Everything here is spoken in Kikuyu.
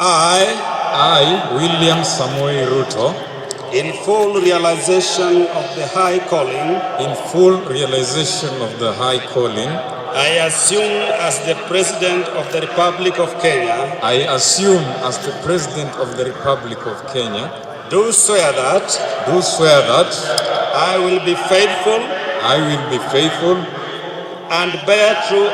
I, William Samoei Ruto, in full realization of the high calling, in full realization of the high calling, I assume as the President of the Republic of Kenya, I assume as the President of the Republic of Kenya, do swear that do swear that I will be faithful I will be faithful and bear true